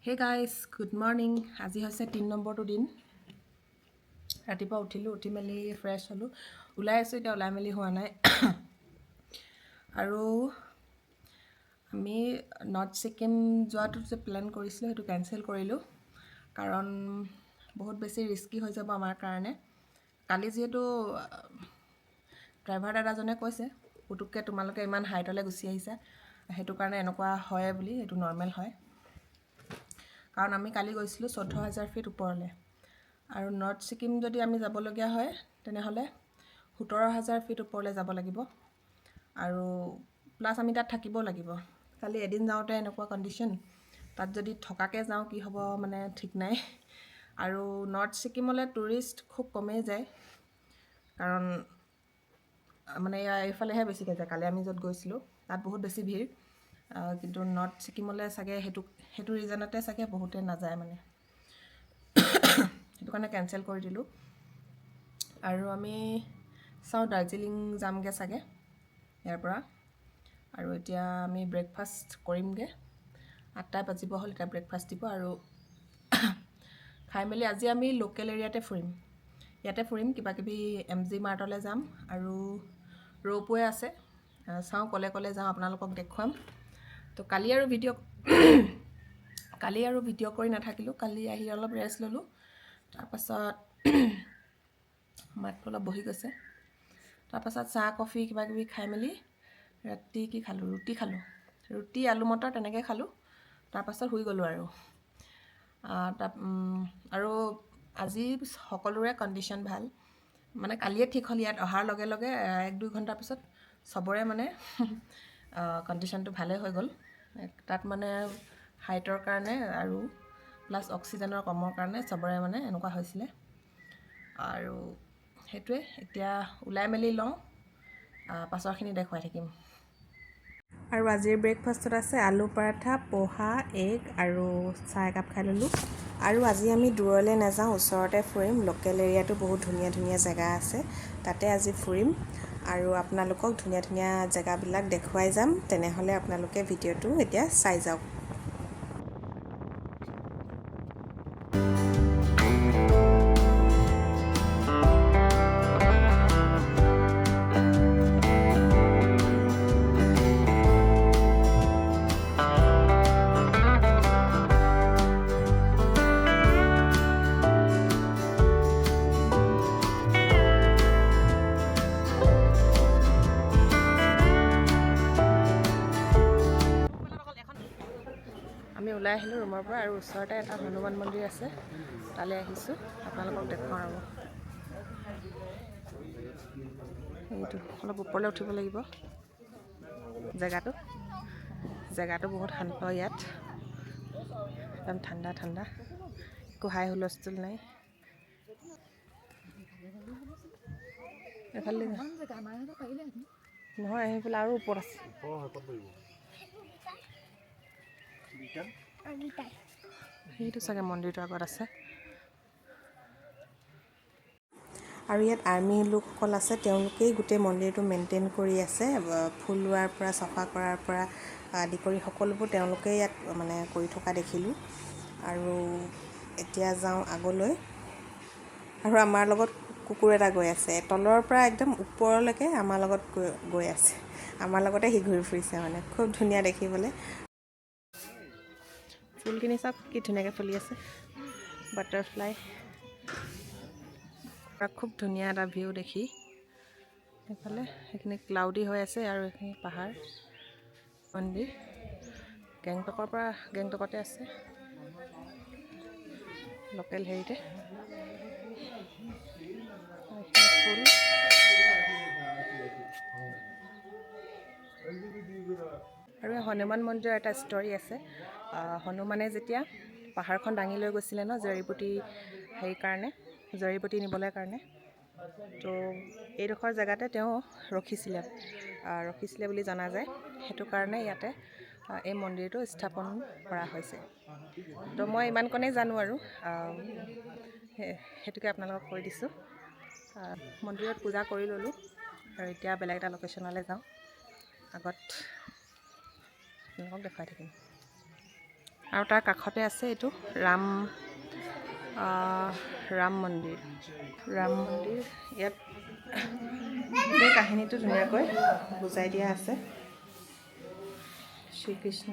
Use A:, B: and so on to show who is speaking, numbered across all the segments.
A: Hey guys, good morning. আজি হৈছে 3 নম্বৰটো দিন। ৰাতিপুৱা উঠিলোঁ, উঠি মেলি ফ্ৰেছ হ'লোঁ, ওলাই আছোঁ। এতিয়া ওলাই মেলি হোৱা নাই। আৰু আমি নৰ্থ ছিকিম যোৱাটো যে প্লেন কৰিছিলোঁ, সেইটো কেঞ্চেল কৰিলোঁ, কাৰণ বহুত বেছি ৰিস্কি হৈ যাব আমাৰ কাৰণে। কালি যিহেতু ড্ৰাইভাৰ দাদাজনে কৈছে, পুতুককৈ তোমালোকে ইমান হাইটলৈ গুচি আহিছা, সেইটো কাৰণে এনেকুৱা হয় বুলি, সেইটো নৰ্মেল হয়। কাৰণ আমি কালি গৈছিলোঁ 14,000 ফিট ওপৰলৈ, আৰু নৰ্থ ছিকিম যদি আমি যাবলগীয়া হয়, তেনেহ'লে 17,000 ফিট ওপৰলৈ যাব লাগিব, আৰু প্লাছ আমি তাত থাকিব লাগিব। কালি এদিন যাওঁতে এনেকুৱা কণ্ডিশ্যন, তাত যদি থকাকৈ যাওঁ কি হ'ব মানে ঠিক নাই। আৰু নৰ্থ ছিকিমলৈ টুৰিষ্ট খুব কমেই যায়, কাৰণ মানে ইয়াৰ এইফালেহে বেছিকৈ যায়। কালি আমি য'ত গৈছিলোঁ তাত বহুত বেছি ভিৰ, কিন্তু নৰ্থ ছিকিমলৈ চাগে সেইটো ৰিজনতে চাগে বহুতে নাযায়, মানে সেইটো কাৰণে কেঞ্চেল কৰি দিলোঁ। আৰু আমি চাওঁ, দাৰ্জিলিং যামগৈ চাগে ইয়াৰ পৰা। আৰু এতিয়া আমি ব্ৰেকফাষ্ট কৰিমগৈ। 8টা বাজিব হ'ল, এতিয়া ব্ৰেকফাষ্ট দিব। আৰু খাই মেলি আজি আমি লোকেল এৰিয়াতে ফুৰিম, ইয়াতে ফুৰিম কিবা কিবি। এম জি মাৰ্টলৈ যাম আৰু ৰ'পৱে আছে, চাওঁ ক'লে ক'লে যাওঁ, আপোনালোকক দেখুৱাম। তো কালি আৰু ভিডিঅ' কৰি নাথাকিলোঁ। কালি আহি অলপ ৰেষ্ট ল'লোঁ, তাৰপাছত মাতটো অলপ বহি গৈছে। তাৰপাছত চাহ কফি কিবা কিবি খাই মেলি ৰাতি কি খালোঁ, ৰুটি খালোঁ, ৰুটি আলু মটৰ তেনেকৈ খালোঁ। তাৰপাছত শুই গ'লোঁ। আৰু তাত আৰু আজি সকলোৰে কণ্ডিশ্যন ভাল, মানে কালিয়ে ঠিক হ'ল। ইয়াত অহাৰ লগে লগে 1-2 ঘণ্টাৰ পিছত চবৰে মানে কণ্ডিশ্যনটো ভালেই হৈ গ'ল। তাত মানে হাইটৰ কাৰণে আৰু প্লাছ অক্সিজেনৰ কমৰ কাৰণে চবৰে মানে এনেকুৱা হৈছিলে। আৰু সেইটোৱে, এতিয়া ওলাই মেলি লওঁ, পাছৰখিনি দেখুৱাই থাকিম। আৰু আজিৰ ব্ৰেকফাষ্টত আছে আলু পৰাঠা, পোহা, এগ আৰু চাহ একাপ খাই ল'লোঁ। আৰু আজি আমি দূৰলৈ নাযাওঁ, ওচৰতে ফুৰিম। লোকেল এৰিয়াটো বহুত ধুনীয়া ধুনীয়া জেগা আছে, তাতে আজি ফুৰিম আৰু আপোনালোকক ধুনীয়া ধুনীয়া জেগাবিলাক দেখুৱাই যাম। তেনেহ'লে আপোনালোকে ভিডিঅ'টো এতিয়া চাই যাওক। আমি ওলাই আহিলোঁ ৰুমৰ পৰা আৰু ওচৰতে এটা হনুমান মন্দিৰ আছে, তালৈ আহিছোঁ। আপোনালোকক দেখুৱাওঁ ৰ'ব। এইটো অলপ ওপৰলৈ উঠিব লাগিব। জেগাটো বহুত শান্ত ইয়াত, একদম ঠাণ্ডা ঠাণ্ডা, একো হাই হুলস্থুল নাই। এইফালে নহয়, সেইফালে আৰু ওপৰত আছে। সেইটো চাগে মন্দিৰটোৰ আগত আছে। আৰু ইয়াত আৰ্মি লোকসকল আছে, তেওঁলোকেই গোটেই মন্দিৰটো মেইনটেইন কৰি আছে। ফুল ৰোৱাৰ পৰা চাফা কৰাৰ পৰা আদি কৰি সকলোবোৰ তেওঁলোকেই ইয়াত মানে কৰি থকা দেখিলোঁ। আৰু এতিয়া যাওঁ আগলৈ। আৰু আমাৰ লগত কুকুৰ এটা গৈ আছে, তলৰ পৰা একদম ওপৰলৈকে আমাৰ লগত গৈ আছে, আমাৰ লগতে সি ঘূৰি ফুৰিছে, মানে খুব ধুনীয়া দেখিবলৈ। ফুলখিনি চাওক কি ধুনীয়াকৈ ফুলি আছে, বাটাৰফ্লাই। খুব ধুনীয়া এটা ভিউ দেখি। সেইফালে সেইখিনি ক্লাউডি হৈ আছে আৰু এইখিনি পাহাৰ। মন্দিৰ গেংটকৰ পৰা, গেংটকতে আছে, লোকেল হেৰিতে। ফুল আৰু হনুমান মন্দিৰৰ এটা ষ্টৰী আছে। হনুমানে যেতিয়া পাহাৰখন দাঙি লৈ গৈছিলে ন, জৰিবুটি হেৰি কাৰণে, জৰিবুটি নিবলৈ কাৰণে, তো এইডোখৰ জেগাতে তেওঁ ৰখিছিলে বুলি জনা যায়। সেইটো কাৰণে ইয়াতে এই মন্দিৰটো স্থাপন কৰা হৈছে। তো মই ইমানকণেই জানো আৰু সেইটোকে আপোনালোকক কৈ দিছোঁ। মন্দিৰত পূজা কৰি ল'লোঁ আৰু এতিয়া বেলেগ এটা লোকেশ্যনলৈ যাওঁ, আগত আপোনালোকক দেখুৱাই থাকিম। আৰু তাৰ কাষতে আছে এইটো ৰাম ৰাম মন্দিৰ। ৰাম মন্দিৰ ইয়াত গোটেই কাহিনীটো ধুনীয়াকৈ বুজাই দিয়া আছে। শ্ৰীকৃষ্ণ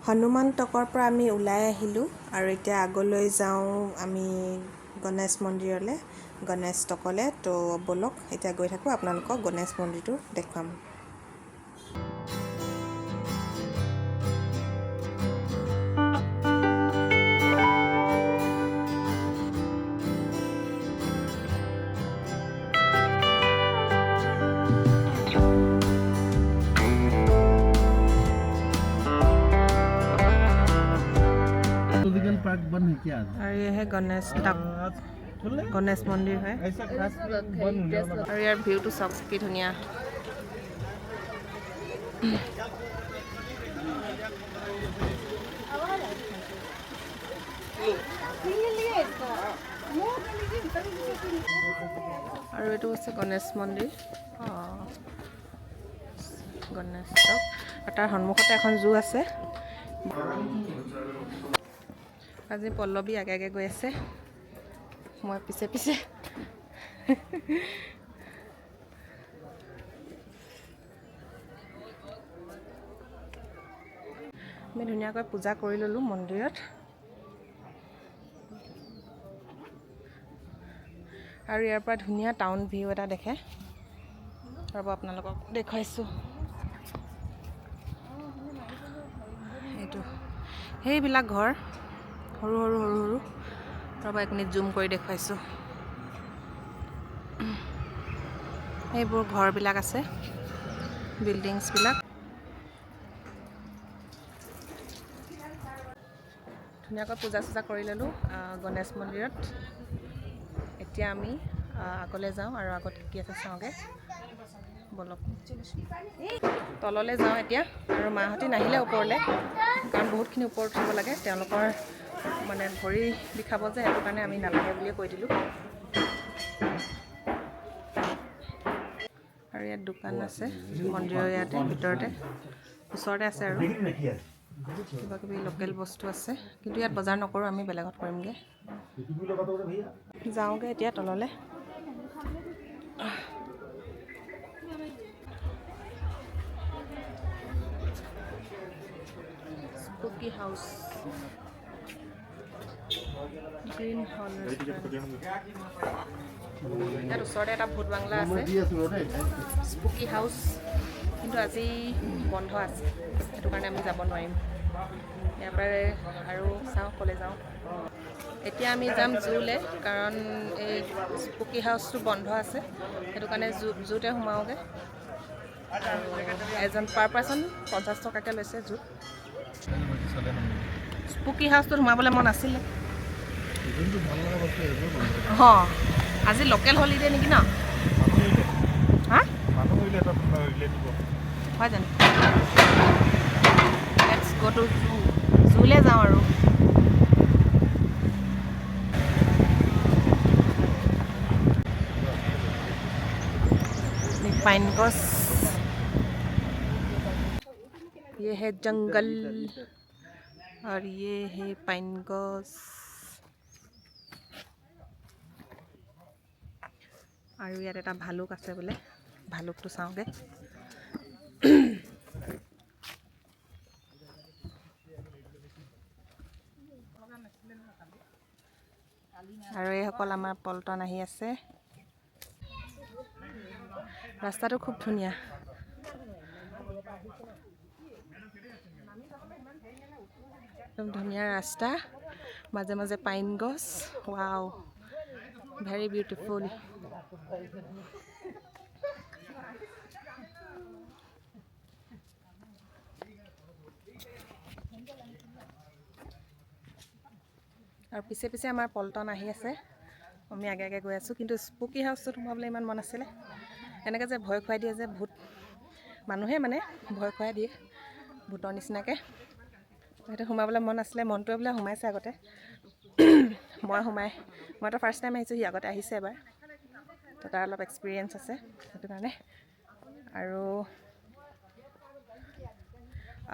A: হনুমান টকৰ পৰা আমি ওলাই আহিলোঁ আৰু এতিয়া আগলৈ যাওঁ আমি গণেশ মন্দিৰলৈ, গণেশ টকলৈ। তো ব'লক এতিয়া গৈ থাকোঁ, আপোনালোকক গণেশ মন্দিৰটো দেখুৱাম। আৰু এয়ে গণেশ গণেশ মন্দিৰ হয়। আৰু ইয়াৰ ভিউটো চাওক কি ধুনীয়া। আৰু এইটো হৈছে গণেশ মন্দিৰ, গণেশ টক। আৰু তাৰ সন্মুখতে এখন জু আছে। আজি পল্লৱী আগে আগে গৈ আছে, মই পিছে পিছে। আমি ধুনীয়াকৈ পূজা কৰি ল'লোঁ মন্দিৰত। আৰু ইয়াৰ পৰা ধুনীয়া টাউন ভিউ এটা দেখে। ৰ'ব আপোনালোকক দেখুৱাইছোঁ। এইটো সেইবিলাক ঘৰ সৰু সৰু সৰু সৰু। ৰ'ব এক মিনিট জুম কৰি দেখুৱাইছোঁ। সেইবোৰ ঘৰবিলাক আছে, বিল্ডিংছবিলাক। ধুনীয়াকৈ পূজা চূজা কৰি ল'লোঁ গণেশ মন্দিৰত। এতিয়া আমি আগলৈ যাওঁ আৰু আগত কি আছে চাওঁগৈ ব'লক। তললৈ যাওঁ এতিয়া। আৰু মাহঁতি নাহিলে ওপৰলৈ, কাৰণ বহুতখিনি ওপৰত উঠিব লাগে, তেওঁলোকৰ মানে ভৰি বিষাব যে, সেইটো কাৰণে আমি নালাগে বুলিয়ে কৈ দিলোঁ। আৰু ইয়াত দোকান আছে মন্দিৰৰ ইয়াতে ভিতৰতে ওচৰতে আছে। আৰু কিবা কিবি লোকেল বস্তু আছে, কিন্তু ইয়াত বজাৰ নকৰোঁ, আমি বেলেগত কৰিমগৈ। যাওঁগৈ এতিয়া তললৈ। Spooky house, green hall restaurant. ইয়াত ওচৰতে এটা ভূত বাংলা আছে, স্পুকি হাউচ, কিন্তু আজি বন্ধ আছে, সেইটো কাৰণে আমি যাব নোৱাৰিম। ইয়াৰ পৰাই আৰু চাওঁ ক'লৈ যাওঁ। এতিয়া আমি যাম জুলৈ, কাৰণ এই স্পুকি হাউচটো বন্ধ আছে, সেইটো কাৰণে জুতে সোমাওঁগৈ। আৰু এজন পাৰ পাৰ্চন 50 টকাকৈ লৈছে জুত। স্পুকি হাউচটোত সোমাবলৈ মন আছিলে। অঁ, আজি লোকেল হলিডে নেকি ন? হা, হয় জানো? Let's go to zoo. জুলৈ যাওঁ আৰু। पाइन गছ, ये है जंगल और ये है पाइन गছ। আৰু ইয়াত এটা ভালুক আছে বোলে, ভালুকটো চাওঁগৈ। আৰু এইসকল আমাৰ পল্টন আহি আছে। ৰাস্তাটো খুব ধুনীয়া। একদম ধুনীয়া ৰাস্তা, মাজে মাজে পাইন গছ। Wow, very beautiful. আৰু পিছে পিছে আমাৰ পল্টন আহি আছে, আমি আগে আগে গৈ আছোঁ। কিন্তু স্পুকি হাউচটোত সোমাবলৈ ইমান মন আছিলে, এনেকৈ যে ভয় খুৱাই দিয়ে যে ভূত, মানুহে মানে ভয় খুৱাই দিয়ে ভূতৰ নিচিনাকৈ। সেইটো সোমাবলৈ মন আছিলে, মনটোৱে বোলে সোমাইছে আগতে। মইতো ফাৰ্ষ্ট টাইম আহিছোঁ, সি আগতে আহিছে এবাৰ, তো তাৰ অলপ এক্সপিৰিয়েঞ্চ আছে সেইটো কাৰণে। আৰু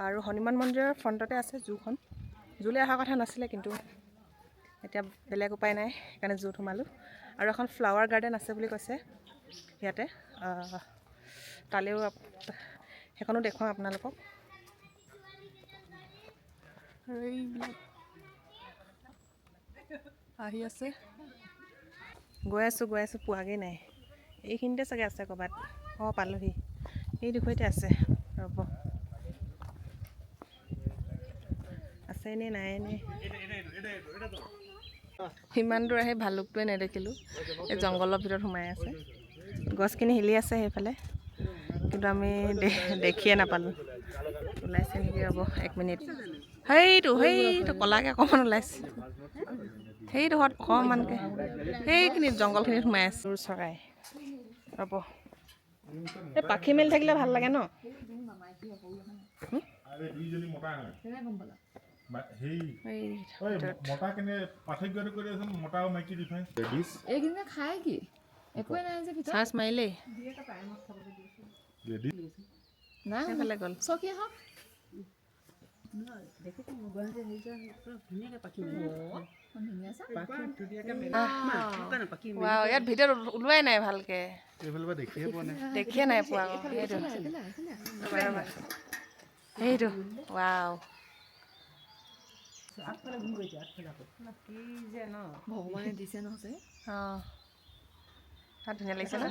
A: আৰু হনুমান মন্দিৰৰ ফ্ৰণ্টতে আছে জুখন। জুলৈ অহা কথা নাছিলে, কিন্তু এতিয়া বেলেগ উপায় নাই, সেইকাৰণে জুত সোমালোঁ। আৰু এখন ফ্লাৱাৰ গাৰ্ডেন আছে বুলি কৈছে ইয়াতে, তালৈও সেইখনো দেখুৱাম আপোনালোকক। আৰু এইবিলাক আহি আছে, গৈ আছোঁ গৈ আছোঁ, পোৱাগৈ নাই। এইখিনিতে চাগে আছে ক'ৰবাত। অঁ, পালোহি, এই ডোখৰতে আছে। ৰ'ব, আছে নে নাই নে। ইমান দূৰ আহি ভালুকটোৱে নেদেখিলোঁ, এই জংঘলৰ ভিতৰত সোমাই আছে। গছখিনি হিলি আছে সেইফালে, কিন্তু আমি দেখিয়ে নাপালোঁ। ওলাইছে নেকি? ৰ'ব এক মিনিট। সেইটো সেইটো ক'লাকৈ অকণমান ওলাইছে, সেইডোখৰত অকণমানকৈ সেইখিনিত জংঘলখিনিত সোমাই আছে চৰাই। ৰ'ব, এই পাখি মেলি থাকিলে ভাল লাগে ন। মাৰিলেই গ'ল। ইয়াত ভিতৰত ওলোৱাই নাই ভালকে, দেখিয়ে নাই পোৱা। সেইটো সেইটো ৱাও, অঁ, তাত ধুনীয়া লাগিছে ন।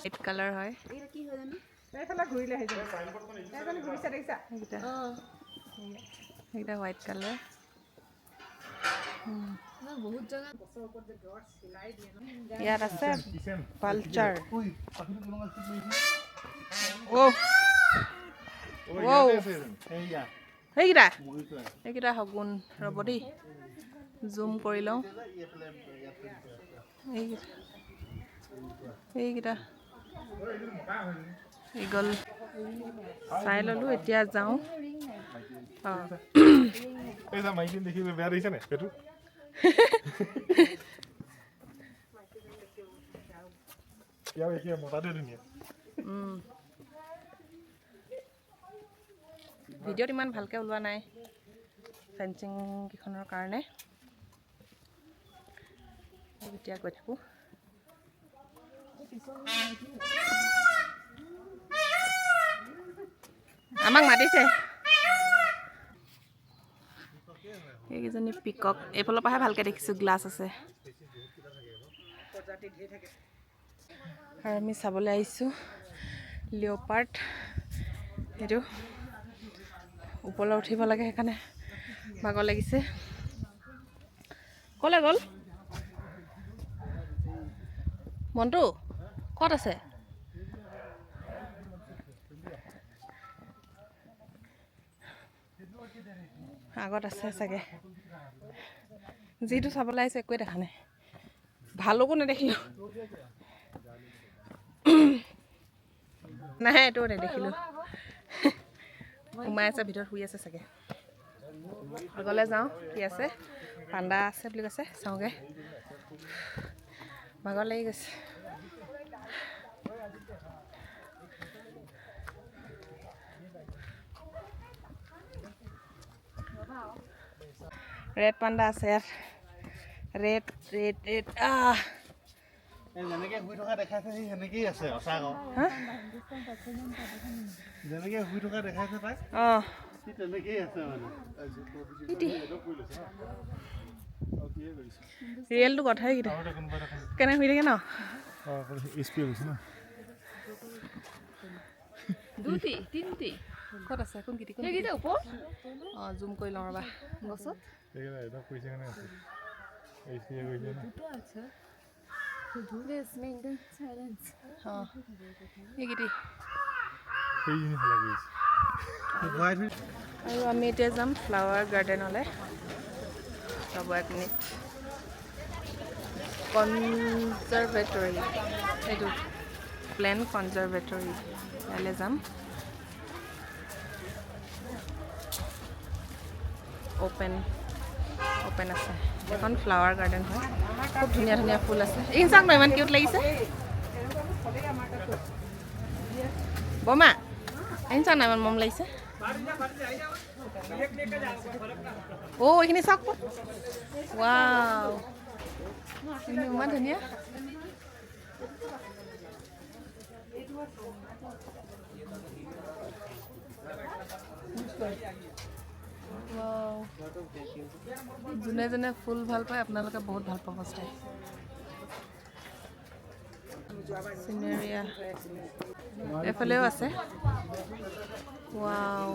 A: ৰেড কালাৰ হয়। সেইকেইটা হোৱাইট কালাৰ। ইয়াত আছে ভালচাৰ। সেইকেইটা সেইকেইটা শগুন। ৰ'ব দেই, জুম কৰি লওঁ। এইকেইটা এইকেইটা ইগল চাই ল'লোঁ, এতিয়া যাওঁ। অঁ, ভিডিঅ'ত ইমান ভালকৈ ওলোৱা নাই ফেঞ্চিং কেইখনৰ কাৰণে। এতিয়া গৈ থাকোঁ। আমাক মাতিছে এইকেইজনী পিকক। এইফালৰ পৰাহে ভালকৈ দেখিছোঁ, গ্লাছ আছে। আৰু আমি চাবলৈ আহিছোঁ লিঅ'পাৰ্ট। সেইটো ওপৰলৈ উঠিব লাগে, সেইকাৰণে ভাগৰ লাগিছে। ক'লৈ গ'ল মনটো? ক'ত আছে? আগত আছে চাগে। যিটো চাবলৈ আহিছোঁ একোৱে দেখা নাই, ভালকো নেদেখিলোঁ। নাই, এইটোও নেদেখিলোঁ। সোমাই আছে ভিতৰত, শুই আছে চাগে। আগলৈ যাওঁ, কি আছে? পাণ্ডা আছে বুলি কৈছে, চাওঁগৈ। ভাগৰ লাগি গৈছে। ৰেড পাণ্ডা আছে ইয়াত, ৰেড ৰেড ৰেড। আহ,
B: যেনেকে শুই থকা দেখাইছে সি সেনেকেই আছে। সঁচা কওঁ, যেনেকে শুই থকা দেখাইছে তাক,
A: অঁ,
B: সি তেনেকেই আছে মানে।
A: ৰিয়েলটো কথা সেইকেইটা কেনেকৈ শুই থাকে ন। ক'ত আছে? কোনকেইটি? অঁ, জুম কৰি লওঁ ৰ'বা।
C: গছত
A: অঁ, এইকেইটি। আৰু আমি এতিয়া যাম ফ্লাৱাৰ গাৰ্ডেনলৈ। ৰ'ব এক মিনিট। কনজাৰ্ভেটৰী, এইটো প্লেন কনজাৰ্ভেটৰী, ইয়ালৈ যাম। অ'পেন অ'পেন আছে। এখন ফ্লাৱাৰ গাৰ্ডেন হয়, খুব ধুনীয়া ধুনীয়া ফুল আছে। এইখিনি চাওক ন, ইমান কিউট লাগিছে। বমা, এইখিনি চাওক না, ইমান মৰম লাগিছে। অ' এইখিনি চাওক, ৱাও, এইখিনি ইমান ধুনীয়া। যোনে যোনে ফুল ভাল পায় আপোনালোকে বহুত ভাল পাব চাই। চিনেৰিয়া এইফালেও আছে। ৱাও,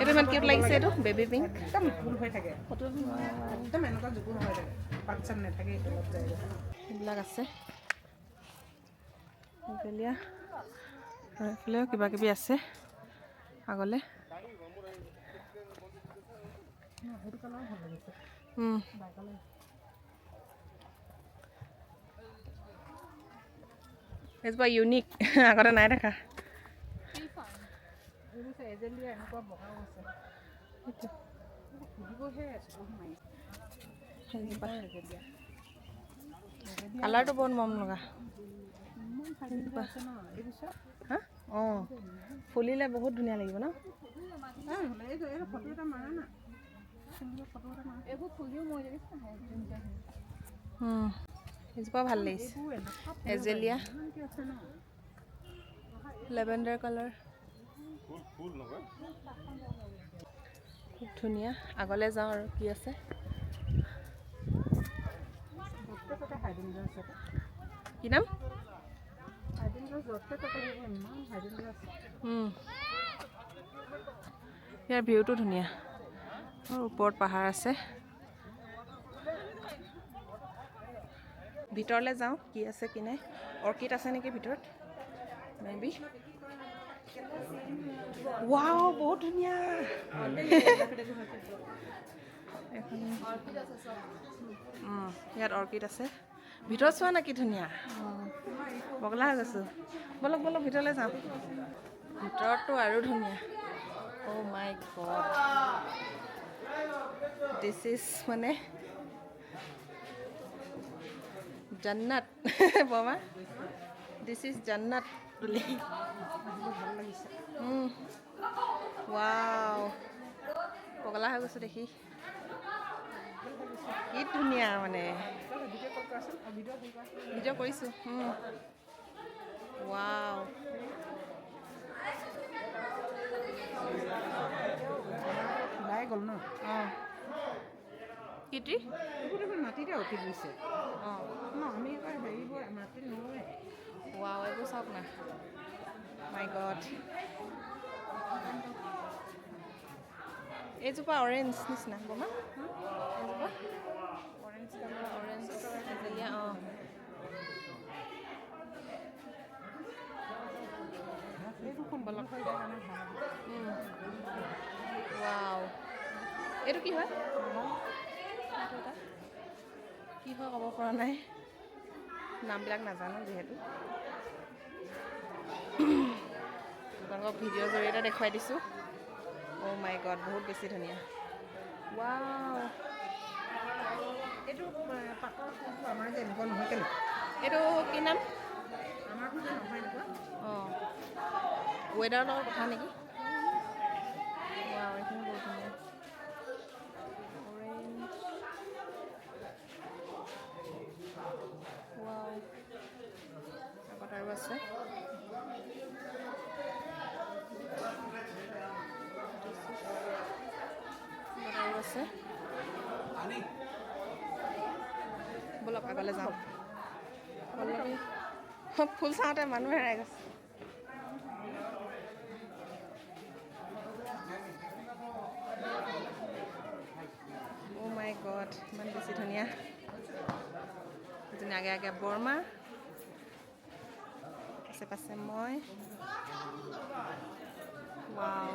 A: এইটো ইমান কিউট লাগিছে, এইটো বেবী পিংক।
C: একদম ফুল হৈ থাকে, একদম এনেকুৱা জোপোহা হৈ থাকে, পাত চাত নাথাকে, তলত যায়।
A: এইবিলাক আছে এইফালে, আৰু এইফালেও কিবা কিবি আছে আগলে। এইজোপা ইউনিক, আগতে নাই দেখা। কালাৰটো বহুত মৰম লগা। হা, অঁ, ফুলিলে বহুত ধুনীয়া লাগিব ন। এইজোপা ভাল লাগিছে, এজেলিয়া, লেভেণ্ডাৰ কালাৰ, খুব ধুনীয়া। আগলৈ যাওঁ আৰু কি আছে। কি নাম? ইয়াৰ ভিউটো ধুনীয়া, আৰু ওপৰত পাহাৰ আছে। ভিতৰলৈ যাওঁ, কি আছে কি নাই। অৰ্কিড আছে নেকি ভিতৰত? May be. ৱাও, বহুত ধুনীয়া এখন। ইয়াত অৰ্কিড আছে। ভিতৰত চোৱা না কি ধুনীয়া, বগলা হৈ গৈছোঁ। ব'লক ব'লক, ভিতৰলৈ যাওঁ। ভিতৰতটো আৰু ধুনীয়া। অ' মাই গড, this is মানে জান্নাত। বমা, this is জান্নাত বুলি। ৱাও, পগলা হৈ গৈছোঁ দেখি, কি ধুনীয়া মানে। ভিডিঅ' কৰিছোঁ। ৱাও,
C: ওলাই গ'ল ন।
A: অঁ, কি ট্ৰি?
C: এইবোৰ দেখোন মাটিতে উঠি গৈছে।
A: অঁ
C: ন, আমি আকৌ হেৰিবোৰ মাটিত নোৰোৱে।
A: ৱাও, এইবোৰ চাওক না, মাই গড। এইজোপা অৰেঞ্জ নিচিনা বমা, এইজোপা অৰেঞ্জ কালাৰ, অৰেঞ্জ এজেলিয়া। অঁ,
C: বলক।
A: ৱাও, এইটো কি হয়? এইটো এটা কি হয় ক'ব পৰা নাই, নামবিলাক নাজানো যিহেতু। আপোনালোকক ভিডিঅ'ৰ জৰিয়তে দেখুৱাই দিছোঁ। অ' মাই গড, বহুত বেছি ধুনীয়া। ৱাও,
C: এইটো পাতৰ ফুলটো আমাৰ যে এনেকুৱা নহয় কেলে?
A: এইটো কি নাম?
C: আমাৰ যে নহয় এনেকুৱা।
A: অঁ, ৱেডাৰৰ লগত কথা নেকি? ৱাও, এইখিনি বহুত ধুনীয়া। অৰেঞ্জ, ৱাও, আগত আৰু আছে। আগত আৰু আছে। ব'লক আগলৈ যাওঁ। পল্লৱী, ফুল চাওঁতে মানুহ হেৰাই গৈছে। অ' মাই গড, ইমান বেছি ধুনীয়া। এজনী আগে আগে বৰমা, পাছে পাছে মই। ৱাও,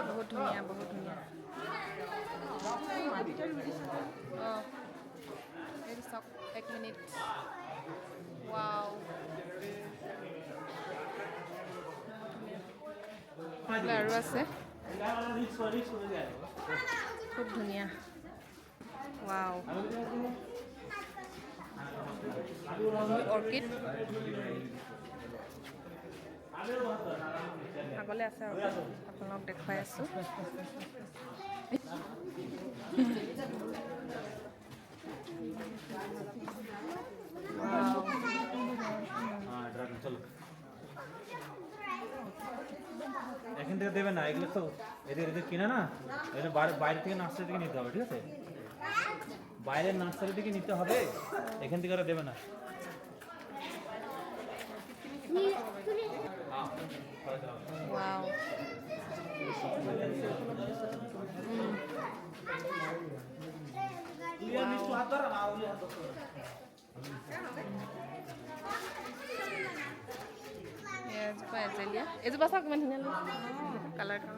A: বহুত ধুনীয়া, বহুত ধুনীয়া। অঁ, এইটো চাওক, এক মিনিট। ৱাও, আৰু আছে, খুব ধুনীয়া। ৱাও, অৰ্কিড আগলৈ আছে, আপোনালোকক দেখুৱাই আছোঁ।
D: এখান থেকে দেবে না এগুলো তো, এদের এদের কিনে না, এদের বাইরে থেকে নার্সারি থেকে নিতে হবে, ঠিক আছে? বাইরের নার্সারি থেকে নিতে হবে, এখান থেকে ওরা দেবে না।
A: Wow. এজোপা এজেলিয়া, এজোপা চাওক কিমান ধুনীয়া লাগিছে কালাৰটো।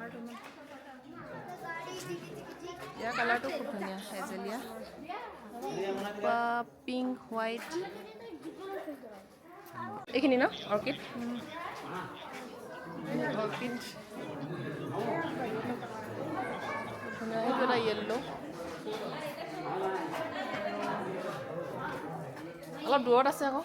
A: ইয়াৰ কালাৰটো খুব ধুনীয়া, এজেলিয়া বা পিংক হোৱাইট। এইখিনি ন অৰ্কিড, অৰ্কিড ধুনীয়া। সেইটো এটা য়েল্ল', অলপ দূৰত আছে আকৌ।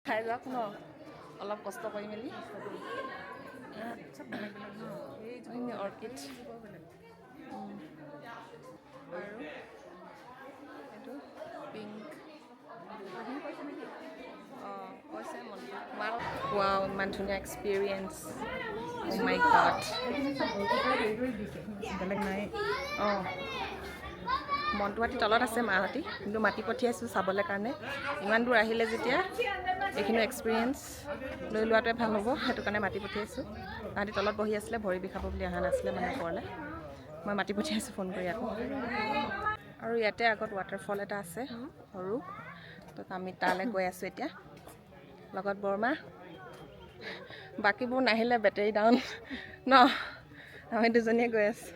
A: খাই যাওক ন, অলপ কষ্ট কৰি মেলি। অৰ্কিড আৰু এইটো পিংক। অঁ, কৈছে মন। ৱাও, ইমান ধুনীয়া এক্সপিৰিয়েঞ্চ। অ' মাই গড।
C: বেলেগ নাই।
A: অঁ, মনটোহাটী তলত আছে মাহঁতি, কিন্তু মাতি পঠিয়াইছোঁ চাবলৈ কাৰণে। ইমান দূৰ আহিলে যেতিয়া এইখিনি এক্সপিৰিয়েঞ্চ লৈ লোৱাটোৱে ভাল হ'ব, সেইটো কাৰণে মাতি পঠিয়াইছোঁ। তাহাঁতি তলত বহি আছিলে, ভৰি বিষাব বুলি অহা নাছিলে মানে ওপৰলৈ। মই মাতি পঠিয়াইছোঁ ফোন কৰি আকৌ। আৰু ইয়াতে আগত ৱাটাৰফল এটা আছে সৰু, তো আমি তালৈ গৈ আছোঁ এতিয়া, লগত বৰমা। বাকীবোৰ নাহিলে, বেটেৰী ডাউন ন, আমি দুজনীয়ে গৈ আছোঁ।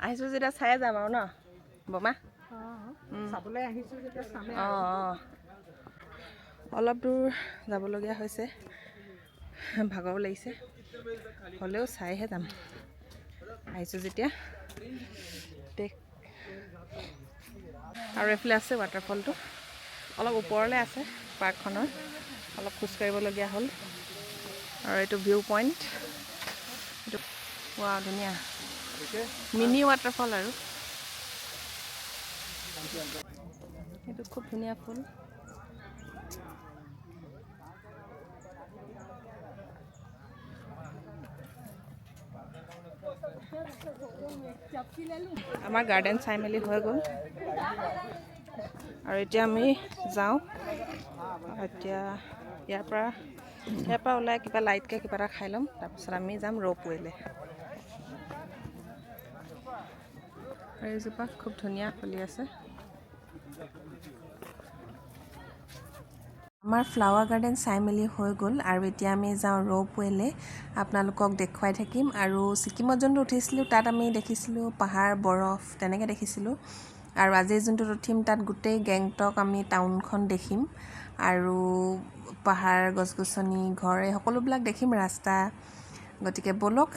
A: আহিছোঁ যেতিয়া চায়ে যাম আৰু ন বমা।
C: চাবলৈ আহিছোঁ যেতিয়া চামেই।
A: অঁ অঁ, অলপ দূৰ যাবলগীয়া হৈছে, ভাগৰো লাগিছে, হ'লেও চাইহে যাম আহিছোঁ যেতিয়া। দেখ, আৰু এইফালে আছে ৱাটাৰফলটো, অলপ ওপৰলৈ আছে পাৰ্কখনৰ, অলপ খোজকাঢ়িবলগীয়া হ'ল। আৰু এইটো ভিউ পইণ্ট, এইটো ৱা ধুনীয়া মিনি ৱাটাৰফল। আৰু এইটো খুব ধুনীয়া ফুল। আমাৰ গাৰ্ডেন চাই মেলি হৈ গ'ল, আৰু এতিয়া আমি যাওঁ। এতিয়া ইয়াৰ পৰা ওলাই কিবা লাইটকৈ কিবা এটা খাই ল'ম, তাৰপিছত আমি যাম ৰ'পৱেলৈ। আৰু এইজোপা খুব ধুনীয়া ফুলি আছে। আমাৰ ফ্লাৱাৰ গাৰ্ডেন চাই মেলি হৈ গ'ল, আৰু এতিয়া আমি যাওঁ ৰ'পৱেলৈ। আপোনালোকক দেখুৱাই থাকিম। আৰু ছিকিমত যোনটো উঠিছিলোঁ তাত আমি দেখিছিলোঁ পাহাৰ, বৰফ তেনেকৈ দেখিছিলোঁ। আৰু আজি যোনটোত উঠিম তাত গোটেই গেংটক আমি টাউনখন দেখিম, আৰু পাহাৰ, গছ গছনি, ঘৰ, এই সকলোবিলাক দেখিম, ৰাস্তা। গতিকে ব'লক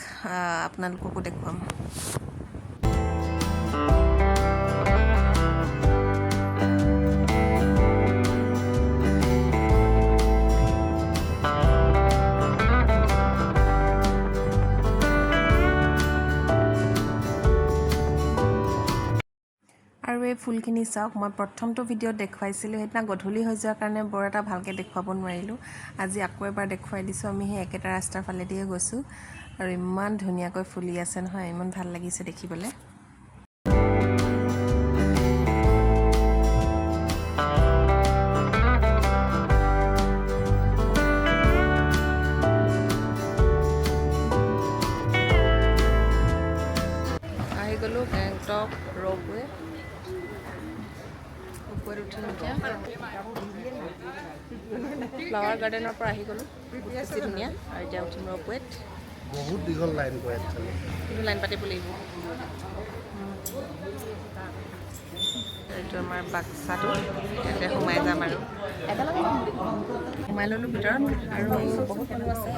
A: আপোনালোককো দেখুৱাম। আৰু এই ফুলখিনি চাওক, মই প্ৰথমটো ভিডিঅ'ত দেখুৱাইছিলোঁ, সেইদিনা গধূলি হৈ যোৱাৰ কাৰণে বৰ এটা ভালকৈ দেখুৱাব নোৱাৰিলোঁ। আজি আকৌ এবাৰ দেখুৱাই দিছোঁ। আমি সেই একেটা ৰাস্তাৰ ফালেদিয়ে গৈছোঁ, আৰু ইমান ধুনীয়াকৈ ফুলি আছে নহয়, ইমান ভাল লাগিছে দেখিবলৈ। ৰ'পৱেত উঠিম এতিয়া। ফ্লাৱাৰ গাৰ্ডেনৰ পৰা আহি গ'লোঁ, বহুত বেছি ধুনীয়া। আৰু এতিয়া উঠিম ৰ'পৱেত।
B: বহুত দীঘল লাইন কৰে একচুৱেলি।
A: কিন্তু লাইন পাতিব লাগিব। এইটো আমাৰ বাক্সাটো, ইয়াতে সোমাই যাম আৰু সোমাই ল'লোঁ ভিতৰত। আৰু বহুত মানুহ আছে।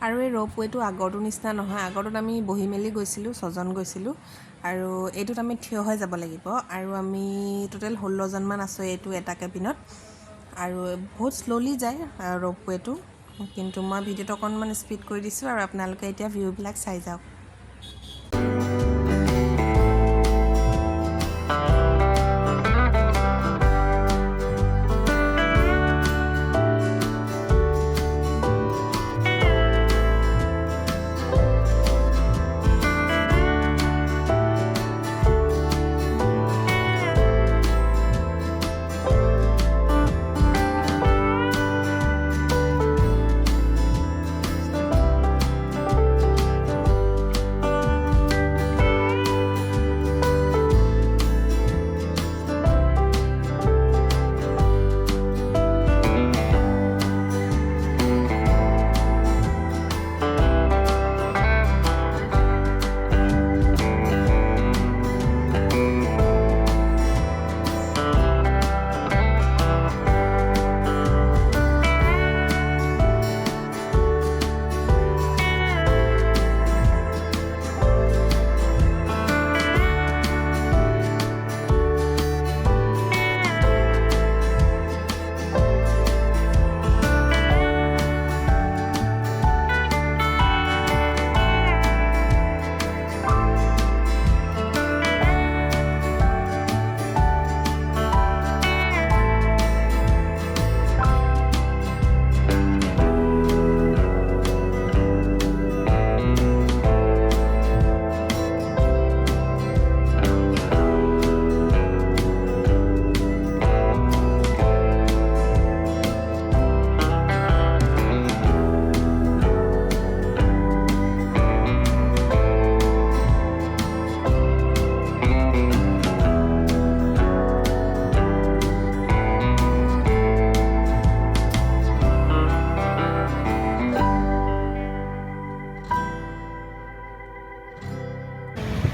A: আৰু এই ৰ'পৱেটো আগৰটোৰ নিচিনা নহয়। আগৰটোত আমি বহি মেলি গৈছিলোঁ, 6জন গৈছিলোঁ, আৰু এইটোত আমি থিয় হৈ যাব লাগিব। আৰু আমি টোটেল 16জনমান আছোঁ এইটো এটা কেবিনত। আৰু বহুত শ্ল'লি যায় ৰ'পৱেটো, কিন্তু মই ভিডিঅ'টো অকণমান স্পীড কৰি দিছোঁ আৰু আপোনালোকে এতিয়া ভিউবিলাক চাই যাওক।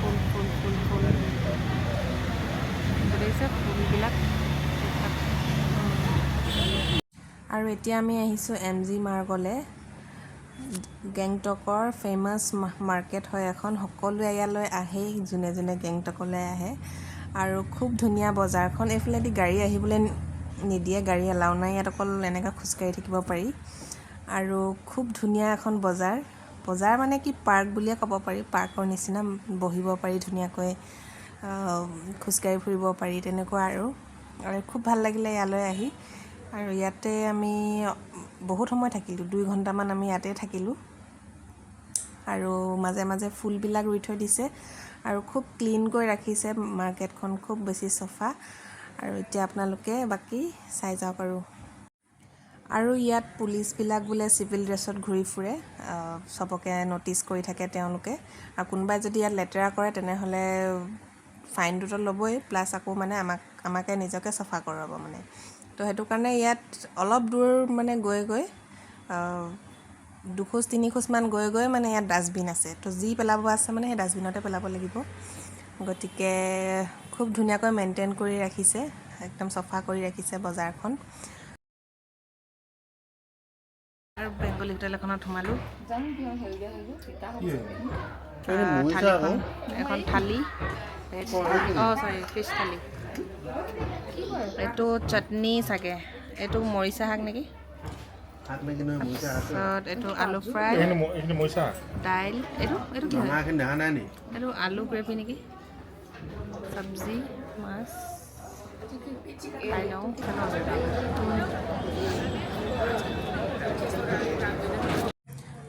A: ফুল ফুল ফুল ফুল দেখিছে ফুলবিলাক। আৰু এতিয়া আমি আহিছোঁ এম জি মাৰ্গলৈ। গেংটকৰ ফেমাছ মাৰ্কেট হয় এখন। সকলোৱে ইয়ালৈ আহেই, যোনে যোনে গেংটকলৈ আহে। আৰু খুব ধুনীয়া বজাৰখন। এইফালেদি গাড়ী আহিবলৈ নিদিয়ে, গাড়ী এলাউ নাই ইয়াত, অকল এনেকৈ খোজকাঢ়ি থাকিব পাৰি। আৰু খুব ধুনীয়া এখন বজাৰ। বজাৰ মানে কি, পাৰ্ক বুলিয়ে ক'ব পাৰি। পাৰ্কৰ নিচিনা, বহিব পাৰি ধুনীয়াকৈ, খোজকাঢ়ি ফুৰিব পাৰি তেনেকুৱা। আৰু আৰু খুব ভাল লাগিলে ইয়ালৈ আহি। আৰু ইয়াতে আমি বহুত সময় থাকিলোঁ, 2 ঘণ্টামান আমি ইয়াতে থাকিলোঁ। আৰু মাজে মাজে ফুলবিলাক ৰুই থৈ দিছে আৰু খুব ক্লিনকৈ ৰাখিছে মাৰ্কেটখন, খুব বেছি চফা। আৰু এতিয়া আপোনালোকে বাকী চাই যাওক। আৰু আৰু ইয়াত পুলিচবিলাক বোলে চিভিল ড্ৰেছত ঘূৰি ফুৰে, চবকে ন'টিচ কৰি থাকে তেওঁলোকে। আৰু কোনোবাই যদি ইয়াত লেতেৰা কৰে, তেনেহ'লে ফাইনটোতো ল'বই, প্লাছ আকৌ মানে আমাকে নিজকে চফা কৰোৱাব মানে। তো সেইটো কাৰণে ইয়াত অলপ দূৰ মানে গৈ গৈ, দুখোজ তিনিখোজমান গৈ গৈ মানে ইয়াত ডাষ্টবিন আছে। তো যি পেলাব আছে মানে সেই ডাষ্টবিনতে পেলাব লাগিব। গতিকে খুব ধুনীয়াকৈ মেইনটেইন কৰি ৰাখিছে, একদম চফা কৰি ৰাখিছে বজাৰখন। আৰু বেংগলী হোটেল এখনত সোমালোঁ। থালিখন, এখন থালি, অঁ চৰি, ফিছ থালি। এইটো চাটনি চাগে, এইটো মৰিচা শাক নেকি?
B: শাক নেকি? নহয়, মৰিচা শাক।
A: তাৰপিছত এইটো আলু ফ্ৰাই,
E: এইখিনি মৰিচা।
A: দাইল। এইটো কি হয়?
B: ৰঙাখিনি দেখা নাই নি?
A: এইটো আলু গ্ৰেভি নেকি? চব্জি, মাছ খাই লওঁ।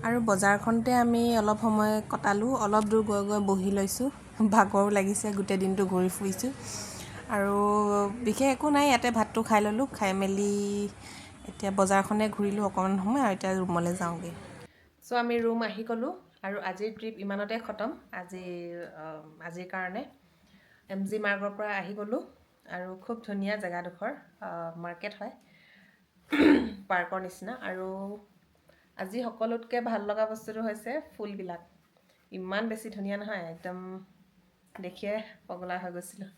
A: আৰু বজাৰখনতে আমি অলপ সময় কটালোঁ। অলপ দূৰ গৈ গৈ বহি লৈছোঁ, ভাগৰো লাগিছে, গোটেই দিনটো ঘূৰি ফুৰিছোঁ। আৰু বিশেষ একো নাই, ইয়াতে ভাতটো খাই ল'লোঁ। খাই মেলি এতিয়া বজাৰখনে ঘূৰিলোঁ অকণমান সময় আৰু এতিয়া ৰুমলৈ যাওঁগৈ। চ' আমি ৰুম আহি গ'লোঁ। আৰু আজিৰ ট্ৰিপ ইমানতে খতম। আজিৰ কাৰণে এম জি মাৰ্গৰ পৰা আহি গ'লোঁ আৰু খুব ধুনীয়া জেগাডোখৰ, মাৰ্কেট হয়, পাৰ্কৰ নিচিনা। আৰু আজি সকলোতকৈ ভাল লগা বস্তুটো হৈছে ফুলবিলাক, ইমান বেছি ধুনীয়া নহয়, একদম দেখিয়ে পগলা হৈ গৈছিলোঁ।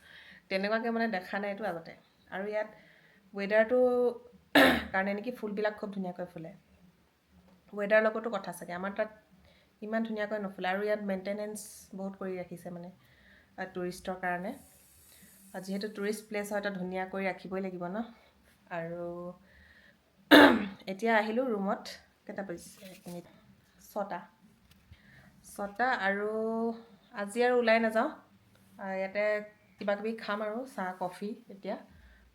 A: তেনেকুৱাকৈ মানে দেখা নাইতো আগতে। আৰু ইয়াত ৱেডাৰটো কাৰণে নেকি ফুলবিলাক খুব ধুনীয়াকৈ ফুলে। ৱেডাৰৰ লগতো কথা চাগে, আমাৰ তাত ইমান ধুনীয়াকৈ নুফুলে। আৰু ইয়াত মেইনটেনেঞ্চ বহুত কৰি ৰাখিছে মানে টুৰিষ্টৰ কাৰণে। আৰু যিহেতু টুৰিষ্ট প্লেচ হয়, তো ধুনীয়া কৰি ৰাখিবই লাগিব ন। আৰু এতিয়া আহিলোঁ ৰুমত। কেইটা বাজিছে? এক মিনিট, 6টা, 6টা। আৰু আজি আৰু ওলাই নাযাওঁ, ইয়াতে কিবা কিবি খাম আৰু চাহ কফি এতিয়া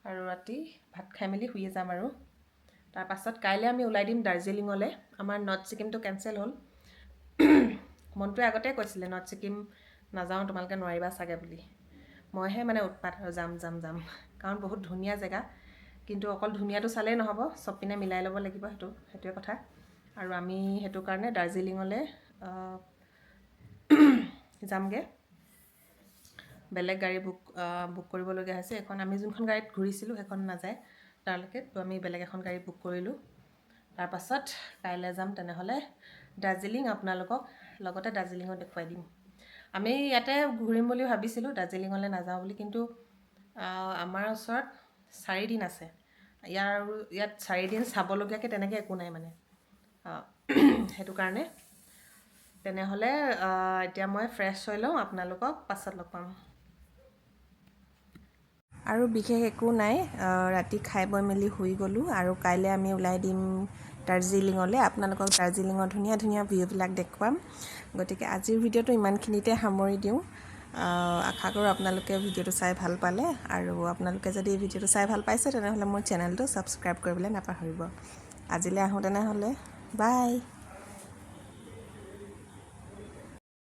A: আৰু ৰাতি ভাত খাই মেলি শুয়ে যাম। আৰু তাৰপাছত কাইলৈ আমি ওলাই দিম দাৰ্জিলিঙলৈ। আমাৰ নৰ্থ ছিকিমটো কেঞ্চেল হ'ল। মনটোৱে আগতে কৈছিলে নৰ্থ ছিকিম নাযাওঁ, তোমালোকে নোৱাৰিবা চাগে বুলি। মইহে মানে উৎপাত আৰু যাম যাম যাম, কাৰণ বহুত ধুনীয়া জেগা। কিন্তু অকল ধুনীয়াটো চালেই নহ'ব, চব পিনে মিলাই ল'ব লাগিব, সেইটোৱে কথা। আৰু আমি সেইটো কাৰণে দাৰ্জিলিঙলৈ যামগৈ। বেলেগ গাড়ী বুক কৰিবলগীয়া হৈছে। এইখন আমি যোনখন গাড়ীত ঘূৰিছিলোঁ, সেইখন নাযায় তালৈকে। তো আমি বেলেগ এখন গাড়ী বুক কৰিলোঁ। তাৰপাছত কাইলৈ যাম তেনেহ'লে দাৰ্জিলিং। আপোনালোকক লগতে দাৰ্জিলিঙত দেখুৱাই দিম। আমি ইয়াতে ঘূৰিম বুলি ভাবিছিলোঁ, দাৰ্জিলিঙলৈ নাযাওঁ বুলি। কিন্তু আমাৰ ওচৰত 4 দিন আছে। আৰু ইয়াত 4 দিন চাবলগীয়াকৈ তেনেকৈ একো নাই মানে, সেইটো কাৰণে। তেনেহ'লে এতিয়া মই ফ্ৰেছ হৈ লওঁ, আপোনালোকক পাছত লগ পাম। আৰু বিশেষ একো নাই, ৰাতি খাই বৈ মেলি শুই গ'লোঁ। আৰু কাইলৈ আমি ওলাই দিম দাৰ্জিলিঙলৈ। আপোনালোকক দাৰ্জিলিঙৰ ধুনীয়া ধুনীয়া ভিউবিলাক দেখুৱাম। গতিকে আজিৰ ভিডিঅ'টো ইমানখিনিতে সামৰি দিওঁ। আশা কৰোঁ আপোনালোকে ভিডিঅ'টো চাই ভাল পালে। আৰু আপোনালোকে যদি এই ভিডিঅ'টো চাই ভাল পাইছে, তেনেহ'লে মোৰ চেনেলটো ছাবস্ক্ৰাইব কৰিবলৈ নাপাহৰিব। আজিলৈ আহোঁ তেনেহ'লে, বাই।